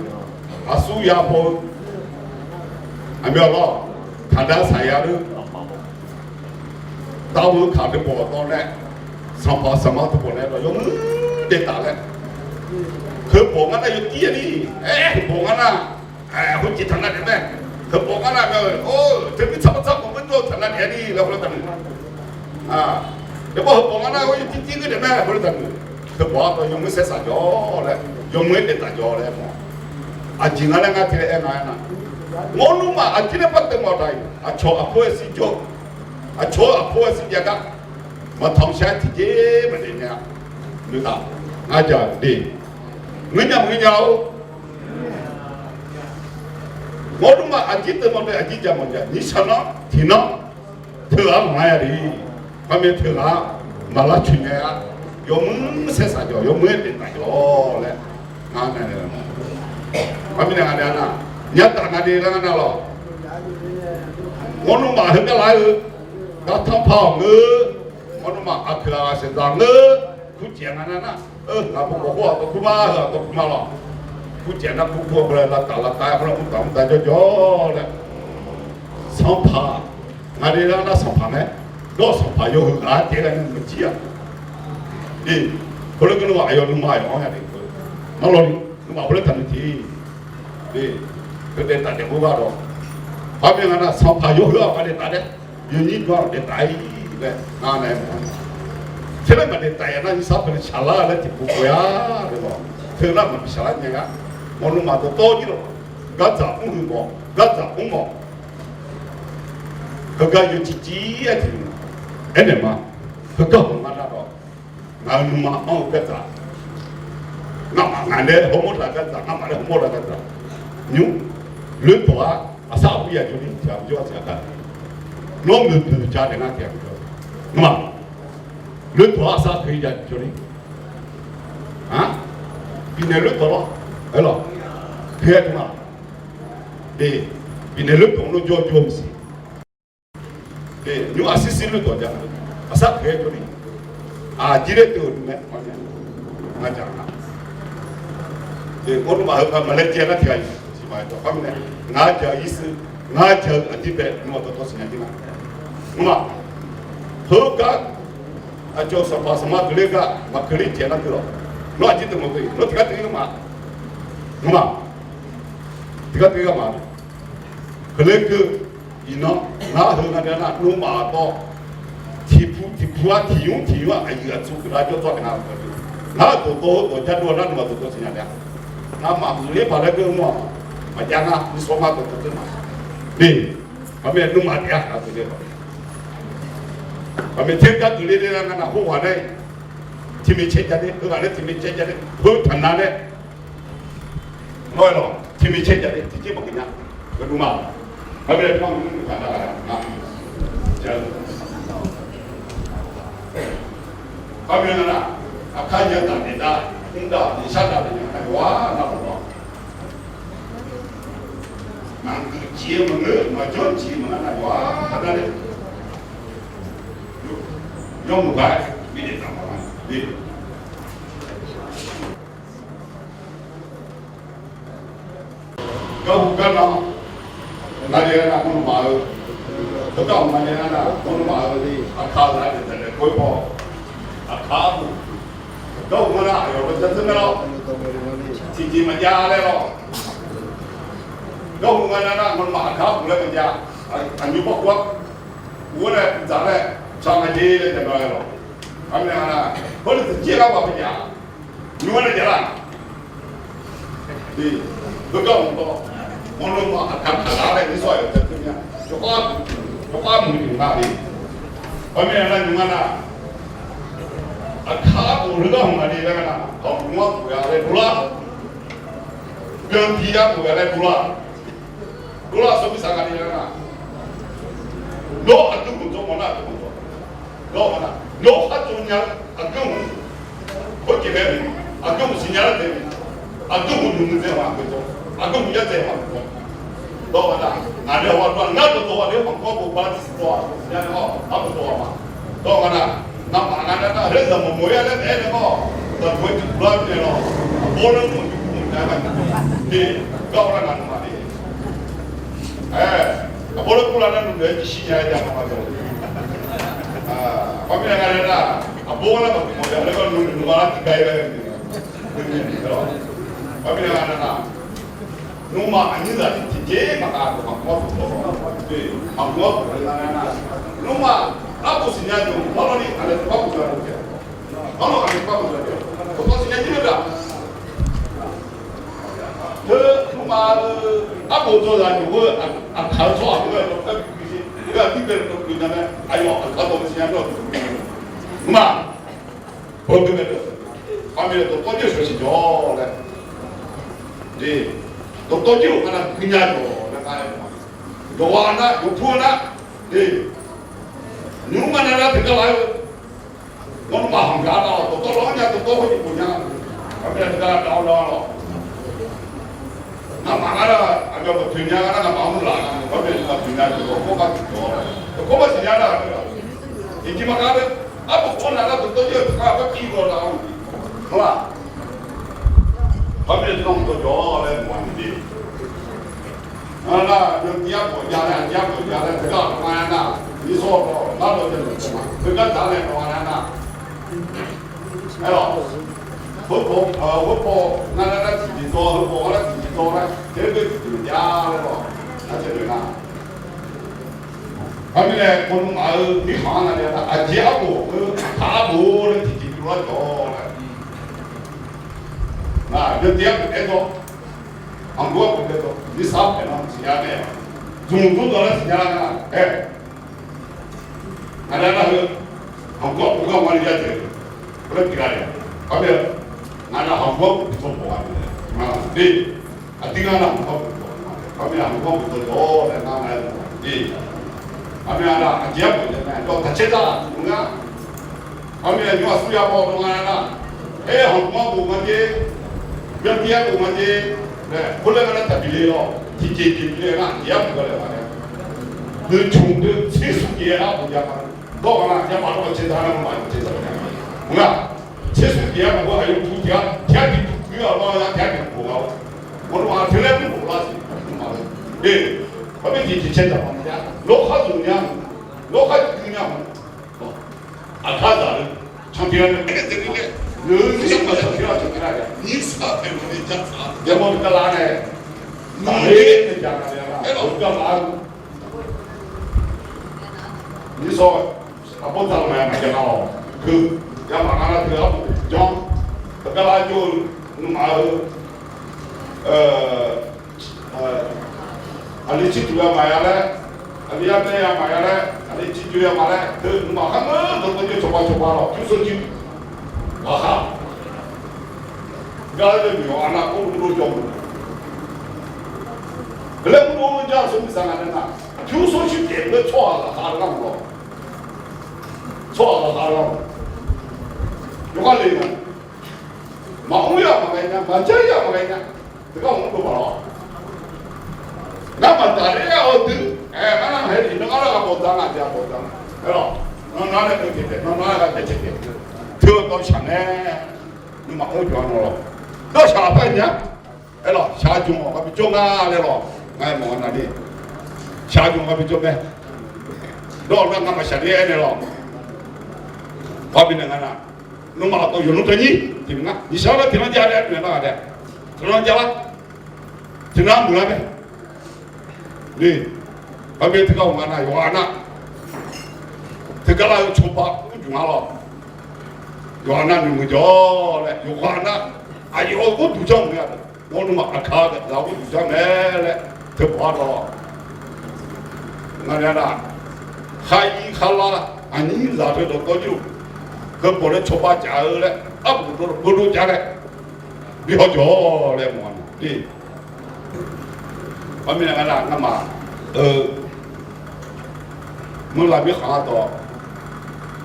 aqsur ya paw-eu, aqmyanlawr, kaqda saqya deuq, tavluf-eu kaq teubawq dawv nae, sanqpaq sanqma teubawq nae dawq yawmuir daeftaf laer, teubawq ngar nar yawtir-a ni, aer, teubawq ngar nar, khoerjeq taqnav daef mae, teubawq ngar nar myav-eu, or, teubymr tsar par tsar maqbeur jawr-eu taqnav daef-a ni laer heulof taqnoeq. Yaeqbawr heubawq ngar nar-eu yawtir jir ngeur daef mae heulof taqnoeq. Teubawq-a dawq yawmuir saer saq jawr laer, yawmuir daeftaf jawr laer mawf. Aqjeq nga laer ngar tiq laer aer nga aernar, ngawr nmrma aqjir nae par teumawf taq-iq, aqcawq aqpov-aer shir jawr-eu, aqcawq-eu aqpov-aer shir jav gar, maqtanq shar tiqjeq maqdaef nya-a. Noeqtaf, ngar jaq-eu de, ngeur nya maqngeur nya-or. Ngawr nmrma aqjir teumawf nae aqjir jaq mawf jaq nyiq shaq nanr tiq nanr, teughaq-anr maqngar ya de. Parmyav teughaq-anr maqlar coeq nya-a. Yawmuir saer saq jawr, yawmuir-aer daeftaf jawr laer ngar nae, parmyav nae nga nae nar, nyataf nga de laer ngar nar lawq. Ngawr nmrma heugar lar-eu, gartanr par-awq ngeur. Ngawr nmrma aqkeuq-aq ghaq saeqdzaq ngeur. Kurjeq nga nar nar, ngaq bawqkhof khoer-aq dawqkur ma, heu-aq dawqkur ma lawq. Kurjeq nar kurkur-a bawle lavtaf lavtaf-aer khoer nar mr taf mr taf jawrjawr laer, sanqpaq, nga de laer nar sanqpaq mae. Dawr sanqpaq yawhuiq ghaq-aer taef-aer nae maqjir-a. Heulof geur nmrma aqyawf nmrma aqyawf-anr ya de, ngar lawni nmrma heulof taqnoeq tiq, heudeuq taf daef khoergar dawq, parmyav nga nar sanqpaq yawhuiq-aq ghaq daeftaf daef, yawnyir dawr-aq daeftaf-ir laer ngar nae mawf-a. Teunae maqdaeftaf-a nar nyiq sar peuq nae shaqlar laer tiqpov pov-a. Teu nar maqbi shaqlar nya gar, ngawr nmrma dawqtawv jir lawq. Gardzaq mrhuiq mawf, gardzaq mr mawf, heugar yawcivcir-aer tiq, aernaeq ma. Heugar hmq ngar nar dawq, ngaq-euq nuima anr-eu gardzaq, ngamaf ngaq nae hawmawr taq gardzaq, ngamaf nae hawmawr taq gardzaq, nymr, loerdawq-ar aqsar aqbur ya jawr ni tiq ghaq jawr-a tiq ghaq gar, nawr moeqboeq ja taef ngar tiq ghaq jawr, ngamaf, loerdawq-ar aqsar aqbur ya jawr ni, bifnaeq loerdawq lawr, aerlawq, heu-aer tmr-a, bifnaeq loerdawq-anr nawr jawr jawr maqsiq. Nymr aqsir sir loerdawq ja, aqsar peuq-aer jawr ni, aqjir laer teu-euq dm mae, ngar jaq nga. Ngawr nmrma heugar maqlaer jaev nar tiq ghaq-iq siqma-aer dawqkawq mirnae, ngar jaq-eu irshuir, ngar jaq-eu aqdir bae nmr-a dawqtawv siqnya jir nga. Nmrma, heugar aqcawq sanqpaq sanqma keuvle gar maqkeuvle jaev nar teu lawq. Nawr aqjir teu maqkeuv-iq, nawr tiqgar teu-ir ma. Nmrma, tiqgar teu-ir gar ma. Keuvle keuv, iqnan ngar heu nga de nar nmrma aqdawr, tiqpu tiqpu-ar tiqnymr tiqnymr-aq aqyuif aqtsu geuflar jawr tsawrhaq nga. Ngar-euq dawqtawv-eu dawq jardov-a nar nmrma dawqtawv siqnya taef-a. Ngamaf maqler paq laer geur mawr-aq, maqjav ngar nishawr ngar dawqtawv dzeur ma. Ni, aqmyav nmrma taef-a aqdui le. Aqmyav tser gar geufle le nar ngar nar khoerghaq nae tiqmir caer ja de, heughaq nae tiqmir caer ja de, heu taqnav nae Nawr-aer lawq, tiqmir caer ja de tiqjeq maqgeuf nya. Gardmr ma. Aqmyav nar, aqmyav nar, aqkar ya daq daef dar, mr daq daef shar daq daef nya nar yawqha nar lawq. Maqgeuf ciq-eu maqngeur, maqjanr ciq-eu maqnga nar yawqha nar le. Yawmuiq gar bi daef taq ma le. Garhu garnan, ngar le nar maqnmr-eu, garhu ngar le nar maqnmr-eu, aqkar zaq daef daef-aer kor-ir paw, aqkar arbof, garhu ngar nar aqyawf-anr jar dzeur mae lawr. Tiqjeq maqjav laer lawr. Garhu ngar nar maqnmr-eu aqkar arbof laer maqjav, aqnymr parkov-ar, ur-ar nae dzaq nae, tsaq nga jer laer jav nga laer lawr. Aqmyav nar, hawr nae taqjir lar ghaq maqjav, nymr-ar nae jav lar. Heugar mqdawr, mawrluf maq aqkar taqlar laer nymr sawr-aq yawqjeq teu mya, yawqha, yawqha muiq-eu nga le. Aqmyav nar nymr ngar nar, aqkar arbof leugar hmq nga le laer nga nar, arbof nymr arbof ya laer dovlar, byanbi arbof ya laer dovlar. Dovlar sawr bi saq nga le laer nga nar, nawr aqdui hmq dzaw mawf nar aqdui hmq dzaw. Nawr nar, nawr khartsov nya-eu aqdui hmq, khoerjeq laer, aqdui hmq siqnya lar taef-a, aqdui hmq nuimuiq dzae ma aqdui dzaw, aqdui hmq yar dzae ma aqdui dzaw. Nawr nar, ngaq nae haw-aq dov-a, ngar dawqtawv ghaq nae maqkawr bof ba tiqsiq dawq-aq, siqnya nae-awr arbof dawq-aq ma. Nawr nar, ngamaf nga nar, heuzaq maqmawf-ir-a laer naeq-aer nae-awr, zaqguq-aer tiqbuq lar-eu naeq lawr, aqbawr laer mr-euq tiqbuq Nar, gar-awr nar ngamaf-a, aqbawr laer kurlar nar nuinoeq-aer jishir nya-aer jav ma ma jawr. Aqbawr mirnae nga laer nar, aqbawr nar maqbi mawf ya laer gar nuinoeq nuima lar tiqgar-ir laer. Aqbawr mirnae nga nar, nuima aqnyir zaq tiqjeq maqkhav-eu maqngeur-awr tawq-awr, maqngeur-awr tawq-awr nga nar, nuima arbof siqnya deuq-anr lawrni aqlaeq taqpar bof-a, arlawq aqlaeq taqpar bof-a, tawqtawv siqnya jir-eu gaq Teu nuima-eu arbof dawqzaq yawq-eu aqkaq-eu tsawrhaq-anr ghae-eu dawqkar bi gui sher, ghae-eu aqdir ghae-eu dawqkar bi nya mae, aqyawf aqkaq dawq-eu siqnya dawq-eu, nuima, bawgui mae deuq, aqmir dawqtawv jir-eu shawq siq jawr laer, dawqtawv jir-euq ngar nar guinya jawq laer nga-aer, yawqghaq nar yawqpu-eu nar, nymr nga nar nar teugar laf-aer-eu Nawr nuima hawq gaq-a nar-awq, dawqtawv lawr nya, dawqtawv khoer jeq bof nya. Aqmir deuq gar dav-awr nar-awq. Ngamaf ngar nar, aqyawf maqtoeq nya ngar nar, ngamaf mr laf-a, aqmir deuq maqtoeq nya, dawqkawr gar tiqjawq-awr, dawqkawr gar siqnya nar, tiqjeq maqkhav-eu, arbof kawr nav nar dawqtawv jir-eu teugar gar tiv gawq laf-awr, aqmir deuq ngar mqtaw jawq-awr laer mawf-a ni de. Nar, yawtiv arbof jav laer, aqjeq arbof jav laer, teugar aqma-aer nar, nyirsawr dawq nar dawq jav-eu ma, teugar dzaq laer dawq-a nar nar, aerlawq, heupaw, heupaw ngar nar nar tiqjeq dawr, heupaw ngar nar tiqjeq dawr nar, teugar tiqjeq jav laer lawq, nar teugar nar. Aqmir nae kawvnmr maf-eu mirkhanq-anr nar, aqjeq arbof-eu aqkaq arbof laer tiqjeq biflar jawq laer. Nar, yawtiv arbof aerdawr, anqgor arbof aerdawr, nyirsar paeq nar siqnya nae, zmq dzmr dawq laer siqnya nar-aer, ngaq nar nar heu, anqgor arbof gar ngar ni yadzaeq, khoerlar pyeuflar-a. Aqmir, ngaq nar anqgor arbof bitsawr mawf-a nae, aqdui ngar nar anqgor arbof bitsawr mawf-a, aqmir anqgor arbof bitsawr jawr-awr nae ngar nar-aer mawf-a de. Aqmir nar aqjeq arbof nae nar dawq taq caer dzaq-eu ngar. Aqmir aqnyir aqsur ya baw-eu ngar nar, aer, hanqgmr arbof nga jer, yawtiv arbof nga jer, khoerlar ngar nar taqbi le lawr, tiqjeq jeq bi le nar, aqjeq arbof gar laer ma nae, noeqcmq deuq tser smq jeq-aer arbof jav ma. Dawr-eu nar, yamaf lawr-eu caer dzaq nar, maqcaer dzaq-a. Maqngeur-a, tser smq jeq-aer maqngeur, aqyawf puq tiq-a, tiq-a tiq puq puq-ir-awq lawr-a, tiq-a tiq puq-a-awr, maqnmr-aq teular mr bof lar siq, maqngeur-a. Aqmir jeq jeq caer dzaq ma. Lawrkhar zmq nya, lawrkhar gui nya ma. Aqkar zaq-eu canpir-a nae, noeq-eu nymrshaq maqcanpir-a canpir-a, nymrshaq taeq mawf ni ja, yamawr gar lar nae, taqler nae ja nga-a, gar lar-eu nymrshaq, aqbawr dzaq-eu mae maqjav nar-awq. Teu, yamaf ngar nar teu arbof janr, teugar lar jawr-eu nuima-eu aqli cirtuq ya maqya laer, aqli armaer ya maqya laer, aqli cirtuq ya maqlaer, teu nuima kharngeur dawqtawv jir-eu cawba cawba lawq, pyurshuir jir ghaqkhaer, gar-eu deuq myoq-a nar, kawrluf murluf jawr-eu, laer murluf jar-eu smr miqsaq nga nae nar, pyurshuir shuir taef-eu tsawrhaq ghaqkhaer lar mq lawq. Tsawrhaq ghaqkhaer lar mq, yawkhav le nga. Maqmr-ir-aq maqghae nya, maqjar-ir-aq maqghae nya. Teugar maqmr dov baq lawq. Ngar maqdaq ler-awr dui, aer, ngar nar hae iqnan ngar nar ghaq bawqdzaq nga, aqjeq bawqdzaq nga. Aerlawq, nawr nar nae keuv taef taef, nawr nar ghaq taef taef taef, teu-eu dawrshaq mae. Nuima mr jawq-a nawr lawq. Dawrshaq aqpar nya. Aerlawq, shaqjmq-awq ghaq bijawr nga laer lawq. Ngar mawf-a navni, shaqjmq ghaq bijawr mae. Dawr-awq nar ngamaf shaqler-aer naeq lawq. Ghaq bifnaeq nga nar, nuima aqtawf yawqnmr tawnyir tiq mq ngar nyiq shaq-anr nar tiq lanr jav laer noeq nar-aq tae, tiq lanr jav lar, tiq lanr muiqlar mae. Ni, ghaq bif teugar ghaq nga nar yawqghaq nar, teugar lar-eu cawba mrjuq nga lawq. Yawqghaq nar noeqmuiq jawr laer yawqghaq nar, aqyawf-euq gharduq janr-eu mae-a. Nawr nuima aqkar-eu zaq-eu gharduq janr mae laer teu bawq-a lawq. Ngar nar, khar ir khar lar, aqnyir zaq teu dawqtawv jir-eu, heubawq laer cawba jaq-eu laer, arbof dov dov jav laer, bi haw jawq-awq laer mawf-a nae. Aqmir nae ngar nar ngamaf-eu meuq laf mirkhanq-a dawq,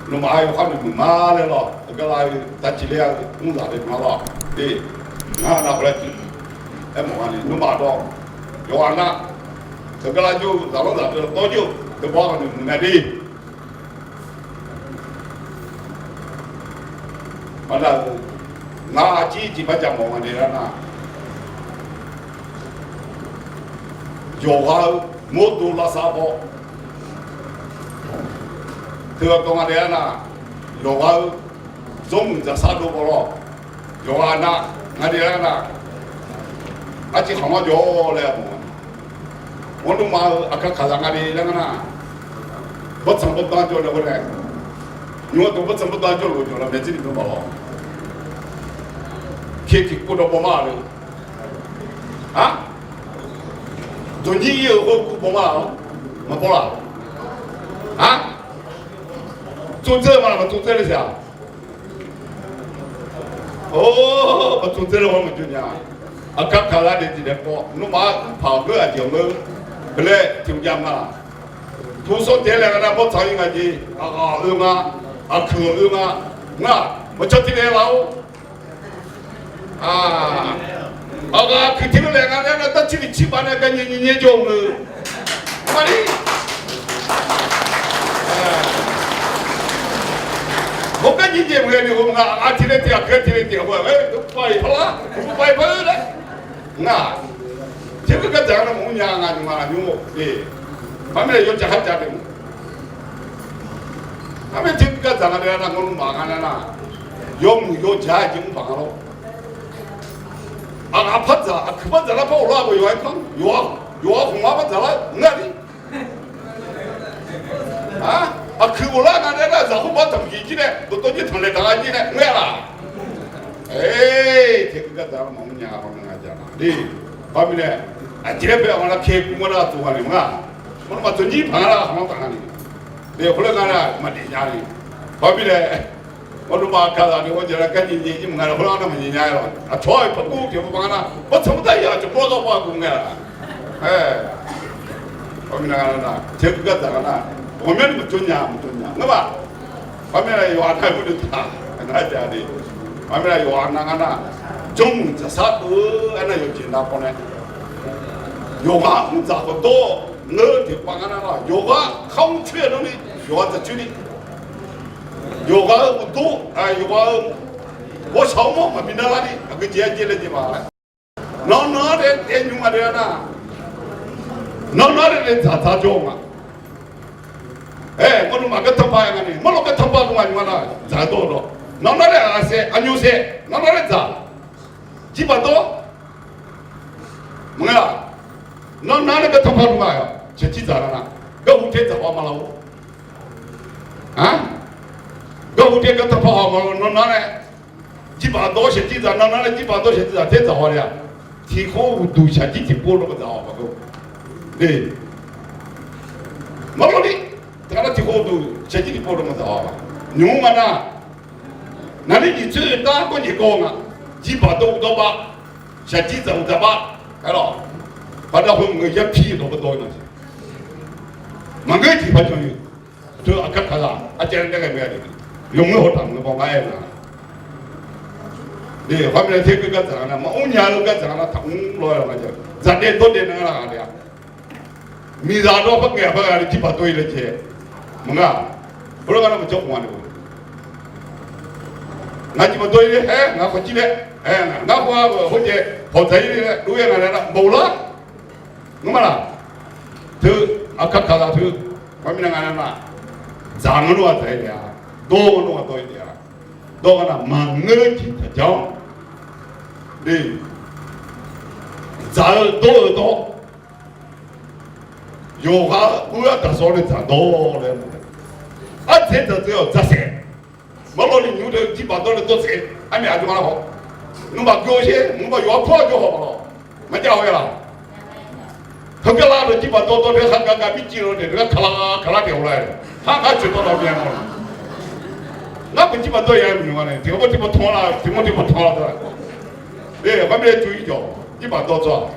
nuima yawkhav noeq muiq ma laer lawq. Teugar lar-eu tavciq ler-a mr zaq le ma lawq. Ngar nav khawf laer aer mawf-a ni nuima dawq, yawqghaq nar, teugar lar jawr-eu zaqlanr zaq teu dawqtawv jir-eu teu bawq-a noeq muiq mae de. Aqda-eu, ngar aqcir tiq bar jav mawf nga nae lar nar, Yawqghaq-eu mawrdo lavsav baw. Teughaq kawv nga le-ar nar, yawqghaq-eu jawrmuiq dzaqsar dov baw lawr. Yawqghaq nar, nga le-ar nar, arciv khanq-anr jawr laer mawf-a. Mawrdo ma-eu aqkar kaqzaq nga le laer ngar nar, bawrtsanq bawrdanr jawr nae-ar nae, nymr-anr dov bawrtsanq bawrdanr jawrluf jawr lar mae jir ni dov baw lawr. Pyaeq tiqkov dawq baw ma le. Ar, dawqnyir-ir-euq hawr-eu kuv baw ma-awr maqbaw laf. Ar, tsovdzeur ma, maqtsovdzeur le siq-aq. Or, maqtsovdzeur le-awr maqjawr nya. Aqkar kaqzaq daef tiq daef kawv, nawmaf-anr paq-awr geur aqjeq-anr geur, beuq laer tiq mq jav ma. Puq sawr taef-aer laer ngar nar, bawrtsanq-ir nga jeq, aqghaq oe nga, aqkuiq oe nga, ngar, maqcaw tiq daef laf-or. Aqghaq aqkuiq tiq-aer laer ngar nar, darcir tiq cir baf nae gar nyae nyae nyae jawr-eu maqli. Hawgar nyae nyae maqghae ni-eu nga, aqghaq tiq le tiq, aqkuiq tiq le tiq, aqbur paq-iq par lar, aqbur paq-iq par-eu laer. Ngar, teugar gardzaq-anr nar maqmr nya nga nymq ma nymr-or. Parmirnae yawjaq kharjaq daef-eu, parmirnae teugar gardzaq nga le-ar nar, ngar nmr maf nga nar nar, yawmuiq yawjaq-aer jeq mr paq nga lawr. Aqghaq par dzaq, aqkuiq par dzaq lar par ghoflar-eu yawqha-aer kanr, yawqha khmq-anr par dzaq lar ngar ni. Aqkuiq ghoflar nga nae nar, zaqkhoer bar tanq jir nae, dawqtawv jir tanqlaeq taq-a jir nae ngae laf. Aer, teugar gardzaq-anr maqmr nya-a, maqmr nya-a. Parmirnae, aqjeq-aer bae-awq nga nar, kae gu ma nar, aqtsoq ghaq naeq ma. Maqnmr maqtsoeq nyir paq nga nar, khaq-anr taf nga ni. Naef khoerler nga nar, maqdaef nya ni. Parmirnae, maqnmr maf kaqzaq ni-awr jeq nar, gar nyae nyae jir maqnga nar, khoerler nga nar maqnyae nya-aer lawq. Aqcawq-aer par gur tiq par par nga nar, bawrtsanq mr dar-ir-aq, aqcawq bawr gar par gur ngae laf. Aer, parmirnae nga nar, teugar gardzaq nga nar, ghawqmyanr ni maqjawr nya, maqjawr nya ngar ma. Parmirnae yawqha nar-eu khoerdeuq taq nar jav de. Parmirnae yawqha nar ngar nar, jawrmuiq dzaqsar dov-eu aernar yawqjeq nav paw nae, yawqghaq mr dzaq khawf dawr-awq ngeur-eu tiqpav ngar nar lawr, yawqghaq kharmr coer-eu nar ni, yawqghaq dzaq coer ni, yawqghaq-eu uqdor, yawqghaq-eu ghawqshaq-awr mawr maqbi nar lar ni, aqgeu jeq-aer jeq laer jeq ma laer. Nawr nawr-anr daef daef nymr nga le-ar nar, nawr nawr-anr daef daef dzaq dzaq jawr-eu ma. Aer, mawrdo maf gar tanrpar-aer nga ni, mawrdo gar tanrpar dov nga nymr nga nar, dzaq-eu dawr-eu dawq. Nawr nawr daef aqsaef aqnymr saef, nawr nawr daef dzaq. Jirbaq dawr. Maqngeur-aq, nawr nawr-anr nae gar tanrpar dov nga-aq, shaqjir dzaq nar nar, gar hu tae dzaq haw ma lawr. Gar hu tae gar tanrpar haw ma lawr, nawr nawr nae. Jirbaq dawr shaqjir dzaq, nawr nawr nae jirbaq dawr shaqjir dzaq tae dzaq haw le-aq, tiqkhawr uqduq shaqjir tiqpov dov maqdzaq haw ma lawr. Maqlawr ni, teugar nar tiqkhawr uqduq shaqjir tiqpov dov maqdzaq haw ma. Nymq-mr ma nar, naqli nyiq tsoer-eu tar gawr nyiq gawr nga. Jirbaq dawr uqdawr bar, shaqjir dzaq uqdzaq bar, aer lawq. Baqda khoer maqngeur, yarpir dawq heudawq-eu nar, maqngeur jeq par jan-eu. Teu aqkar kaqzaq arcaev-aer daef ghae mae-a de. Yawmuiq hawtaq maqngeur baw ngar aer nga. Khoermirnae teugar gardzaq nga nar, maqmr nya-eu gardzaq nga nar taqmr lawr-aer lawq nga jeq. Dzaqdaev dawrdaev nar nga laf nga le-a. Miqzaq dawr par ngaeq-aq par ghaq ni jirbaq dawr-ir laer jeq. Maqngar-aq, heulof ngar nar maqjawr khmq-a ni. Ngar jirbaq dawr-ir laer haer, ngar khawf jir laer, ngar khawf-a khoerjeq hawq dzaq-ir laer dov-aer nga laer nar maqlar. Ngar ma laq. Teu aqkar kaqzaq teu, khoermirnae nga nar, dzaq ngar nmr-aq dzaq-ir taef-a, dawr ngar nmr-aq dawr-ir taef-a. Dawr ngar nar maqngeur jeq taqjanr-awq. Dzaq-eu dawr-eu dawr. Yawqghaq-eu ur-aer daqsawq nae dzaq dawr laer, ardzaeq dzaq dzae-awq dzaqsaef. Maqlawr ni nymr deuq jirbaq dawr nae dawrsaef armyav aqjox-a haw. Ngamaf geur-eu sher, ngamaf yawqha pawr-eu jawr haw maqlawr. Maqjav haw-aer laq. Heugar lar deuq jirbaq dawr dawr deuq khar gav gav birciv-eu deuq deuq gar kaqlar kaqlar taef-awq lar-aer, har gar coeq dawr dawr myav-a. Ngar beuq jirbaq dawr ya-aer maqnymq-a nae tiq ghaq bawr tiq bawr tanq lar, tiq mawr tiq bawr tanq lar dawr-a. Khoermirnae tov-ir jawq jirbaq dawr tsawrhaq.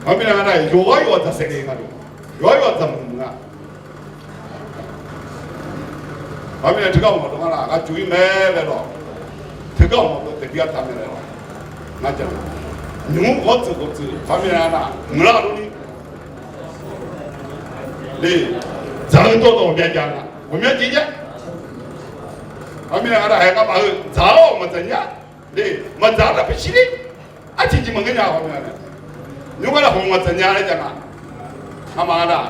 Khoermirnae nga nar yawqghaq yawqghaq dzaqsaef le nga, yawqghaq yawqghaq dzaqmuiq nga. Khoermirnae teugar mawf dawq ngar nar aqgaf juq-ir mae laer lawq. Teugar mawf dawq taef bi-aer taq mae laer lawq. Ngar ja nymq-mr ghawr tsuif ghawq tsuif khoermirnae nar mqlar lor ni. Dzaq-eu dawrdawq myav jav nga, ghawqmya jeq jav. Khoermirnae nga nar haeq ngamaf-eu dzaq-awr maqdzaq nya. Maqdzaq nar paqshir ni. Arciq jeq maqngeur nya-awq, hawr myav nae. Nymr gar nar hawq maqdzaq nya laer jav nga. Ngamaf nga nar,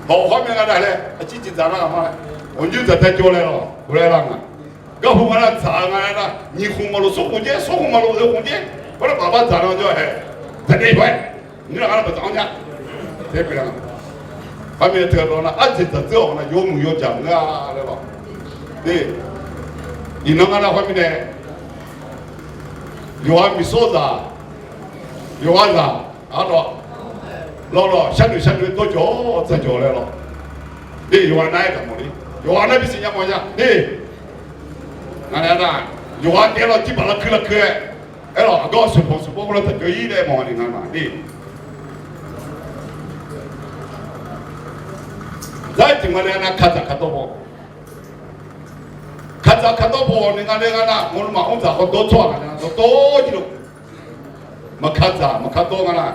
hawq hawr myav nga nar laer, arciq jeq dzaq nar ghaq ma laer, ghawqnymr dzaq tae jawr laer lawq, ghawqlaer lar nga. Garhu nga nar dzaq-eu nga laer nar, nyiq khmq maqlof smr khmq jaer, smr khmq maqlof oeq khmq jaer, khoernar baqbar dzaq nar jawr-aer, dzaq daef-aer, nymr laf ngar nar baqdzaq-anr nya. Tae pyeuf-a. Khoermirnae teu-aq dawq nar, arjeq dzaq dzeur-awq nar yawmuiq yawjaq maqngeur-a laer lawq. Iqnan nga nar khoermirnae, yawqha miqsawr zaq, yawqha zaq, ardawq, lawq lawq, sharnoeq sharnoeq dawrjawq dzaqjawq laer lawq. Yawqha nar-aer gaq mawf ni, yawqha nar bisiq nya mawf nya ni. Ngaq nae nar, yawqha daef lawq, jirbaq lavkuir lavkuir-aer, aerlawq aqgawr smq panq smq bawr khoerlof taqjawr-ir laer mawf ni ngar nar ni. Zar-eu tiq ma le nar kadzaq kardawr baw. Kadzaq kardawr baw ni nga le ngar nar, mawrlu maqmr dzaq khawf dawr tsawrhaq nga le nar dawrdawr jir luf. Maqkadzaq maqkardawr nga nar,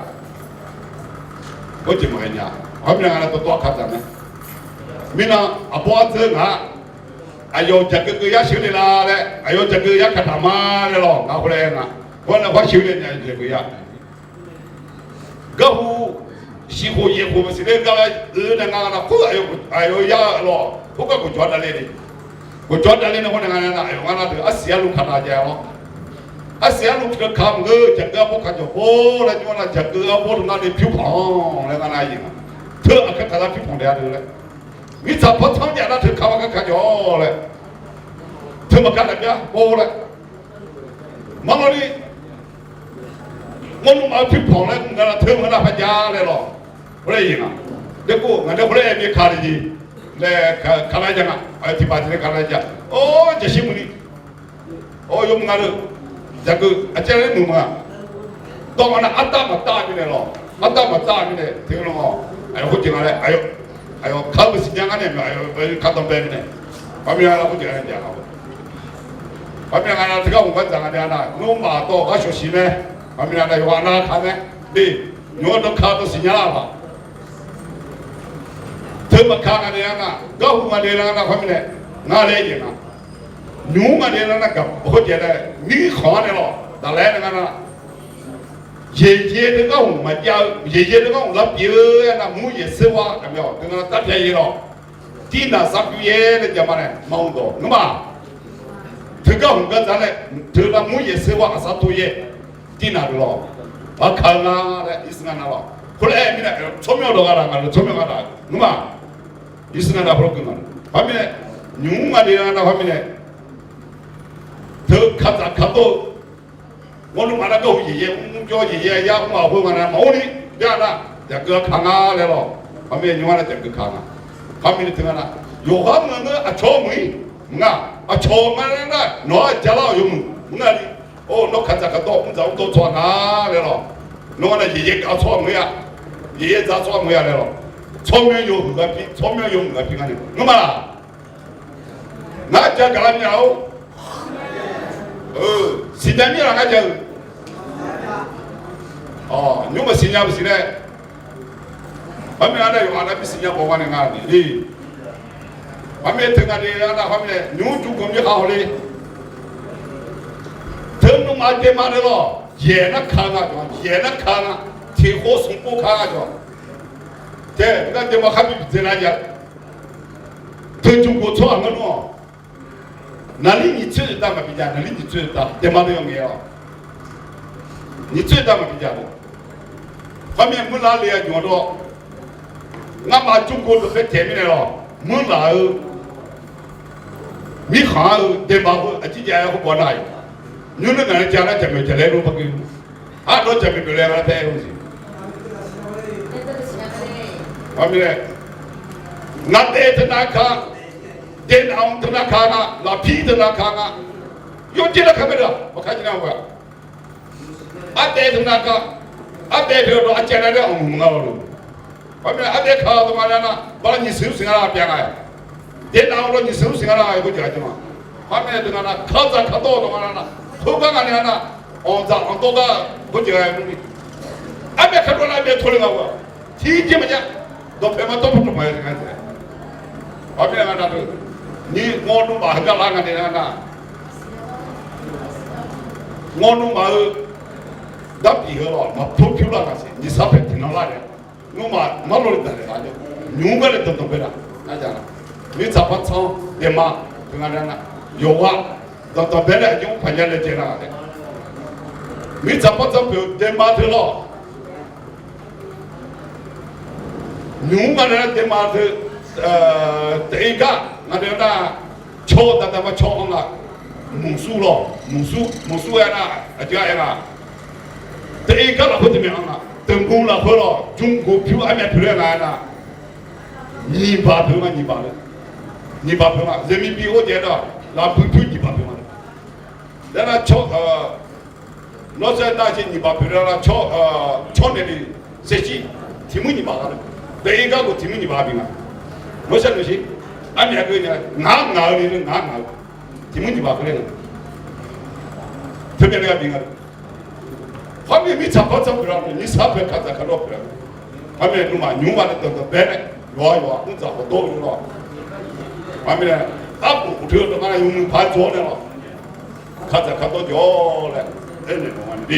khoerjeq maqghae nya. Khoermirnae nga nar dawrdawr-a kadzaq mae. Mirnan aqbawr ardzeur ngaq-a, aqyawf jaqgeuf geuf yar sheuqle la laer, aqyawf jaqgeuf yar kataq ma laer lawq, ngaq khoerlae nga. Khoernae khoer sheuqle nya jaqgeuf yar. Garhu shiq khof yaeq khof maqsiq ler gar laer oe nae nga nar khoer aqyawf yar-eu lawq, khoergar gawqjawq-anr davler ni. Gawqjawq-anr davler nae khoer nae nga nar aqyawf ngar nar deuq arsiq arlu kaq nav jav-a lawr. Arsiq arlu kaq maqngeur, jaqgeuf arbawr kaq jawq hawr laer jawr nar jaqgeuf arbawr teu nar le pyur panq-anr laer ngar nar yaeq nga. Teu aqkar kaq lar pyur panq daef-a deuq laer. Mirtsaq par tanr jav nar teu kaq ma kar kaq jawq-awr laer. Teu maqkar kaq jav hawr laer. Marlawr ni, mawrlu maf-eu pyur panq laer mq nga nar teu maqngeur nar par jav laer lawq. Khoer laer yaeq nga. Daefkov ngaq nae khoer laer aer mir ka le jeq laer ka laer jav nga. Aqyawf tiq baq tiq laer ka laer jav. Or jaqshir muiq ni. Or yawmuiq nga le. Jaqgeuf aqcaev laer muiq ma. Dawq nga nar artav maqtav mirnae lawq. Artav maqtav mirnae teu lawq. Aqyawf khoerjeq nga laer aqyawf kar-eu siqnya ngar nae aqyawf kar danqbae mirnae. Khoermirnae khoerjeq nga nae jav nga. Khoermirnae nga nar teugar hmq gar dzaq nga nae nar nmr maqdawr gar shawq siq mae. Khoermirnae nar yawqghaq nar ka mae. Nymr-anr dawr ka dawr siqnya lar paq. Teu maqka nga nae nar, garhu nga nae nar nar khoermirnae, ngar laer yaeq nga. Nymr nga nae nar nar gaq khoerjeq nae mirkhanq-anr nae lawq daqlaer nae ngar nar Yeqyaer teugar hmq maqjav-eu, yeqyaer teugar hmq lar pyeuf-eu aernar, mur yaeq serwa aqmyawf teugar nar darpyav yaeq lawq. Tirnaq sar pyur yaer laer jav ma nae maqmr dawq ngar ma. Teugar hmq gar dzaq nae, teugar mur yaeq serwa aqsar tov yaer. Tirnaq deuq lawq. Aqkaq-eu nga laer irsr nga nar lawq. Khoerlaer aer mirnae tsawrmyanr dawq gha laf ngaq-euq tsawrmyanr gha laf ngar ma. Irsr nga nar khoerlof gui ma. Khoermirnae, nymq mr nga nae nar khoermirnae, teu kadzaq kardawr-eu Mawrlu maqlar gar-eu yeqyaer mr jawr, yeqyaer yar mr-aq khoer nga nar maqmr ni, bya nar jaqgeuv-a ka nga laer lawq. Khoermirnae nymr-anr nar jaqgeuv ka nga. Khoermirnae teu nga nar, yawqha mr nga ngeur aqcawq mr-ir mr nga. Aqcawq nga nar nawq-anr jalar-awq yawmuiq mr nga ni. Or, nawr kadzaq kardawr mr dzaq mr dawr tsawrhaq nga laer lawq. Nawr nar yeqyaer gaq-eu tsawrhaq mr-ir-a, yeqyaer dzaq-eu tsawrhaq mr-ir-a laer lawq. Tsawrmyanr yawhuiq gar pir, tsawrmyanr yawmuiq gar pir ngar ni ngeur ma laq? Ngar ja gaqlar nya-or. Siqnya mir-a ngar ja-eu. Nymr maqsiq nya maqsiq nae, khoermirnae nar yawqha nar bisiq nya khawf nga nae nga ni. Khoermirnae teu nga ni nar khoermirnae nymr jmqgawq mirkhanq haw le. Teu nuima daema nae lawq, yaeq nar ka nga jawq, yaeq nar ka nga, tiq khov smq pov ka nga jawq. Tae ngar daema khar bi bidzae nar ya. Teu jmqgawq tsawrhaq ngar nmr-awq. Naqlir nyiq tsoer-euq tav maqbi jav, naqlir nyiq tsoer-euq tav daema nae yawf ngaeq-awq. Nyiq tsoer-euq tav maqbi jav-a. Khoermirnae muirlar le-a jmq-awr dawr. Ngamaf jmqgawq dawqpae taeq mirnae lawq, muirlaq-eu mirkhanq-eu daema khoer aqjeq jav-aer khoer baw nar-iq, nymr neur ngaq nae ja nar jaqmyawf jaqlaer lor par gui. Ardawr jaqmyawf jaqlaer nga laer paer-eu jeq. Khoermirnae, ngaq daef teunav ka, daef nav-anr teunav ka nga, lafpir teunav ka nga. Yawdzer nar ka bae deuq-aq maqkar jir nar-eu gaq. Ardaef teunav ka, ardaef teunav dawq arcaev nar laer anqmuiq maqnga lawq-eu. Khoermirnae ardaef ka-eu dawq nga nar nar bala nyiq siq ur siq nga lar pyav nga-aer. Daef nav-eu dawq nyiq siq ur siq nga lar-aer khoerjeq-aq jir ma. Khoermirnae teu nga nar kadzaq kardawr-eu dawq nga nar nar, khoergar nga ni nga nar, anqdzaq anqdawr gar-eu khoerjeq ghae mr ni. Arbaef kardawr nar arbaef tawr le nga-eu-aq, tiqjeq maqjav. Dawqpae ma dawr pawtawq ma-aer nga taef. Khoermirnae nga nar deuq, ni ngawr nuimaf heugar lar nga ni nga nar, ngawr nuimaf-eu Darbiq heu lawq, maqpur pyur lar ngaq siq, nyiq sar paeq tiqnan lar nae, nmrma marlawr le daqlaeq lar nae, nymq-mr gar nae danqdanq bae laf. Mirtsaq par tsanr daema teu nga nar, yawqghaq danqdanq bae nae aqjox paqnya laejae nar-aq tae, mirtsaq par tsanr pyeuf-eu daema teu lawq. Nymq-mr nga nae nar daema teu, taef-ir gar nga nae nar, caw daqdaq ma caw-anr nga. Mqsur lawq, mqsur, mqsur aer nar, aqjeq-aer nga. Taef-ir gar lafkhoer teumyav-anr nga. Deuqmq lafkhoer lawq, jmrgov pyur armyav pyeuf laer nga aer nar, nyiq baq pyeuf nga, nyiq baq pyeuf, nyiq baq pyeuf nga. Zeqmiq bi or jaev nar, lafbui pyur nyiq baq pyeuf nga. Laer nar, nawr saer nar, nyiq baq pyeuf nar, tsawrnaeq le, saershir, tiq mur nyiq baq nga le. Taef-ir gar khof tiq mur nyiq baq bi nga. Nawr saer noeqshir, armyav keuv nya, ngaq-anr ngaq-eu le, ngaq-anr ngaq-eu, tiq mur nyiq baq keuv le nga. Teumyav le-a bi nga le. Khoermirnae mirtsaq par tsanr pyeuf lar, nyiq sar paeq kaqdzaq kaqdawr pyeuf lar. Khoermirnae nuima nymq-mr nga nae danqdanq bae nae, yawqha yawqha mrdzaq khawf dawr-eu lawr. Khoermirnae, arbof uqteu-eu dawqma yawmuiq paq-aer dzaw-awr nae lawq, kaqdzaq kaqdawr jawr laer aernaeq mawf nga nae de.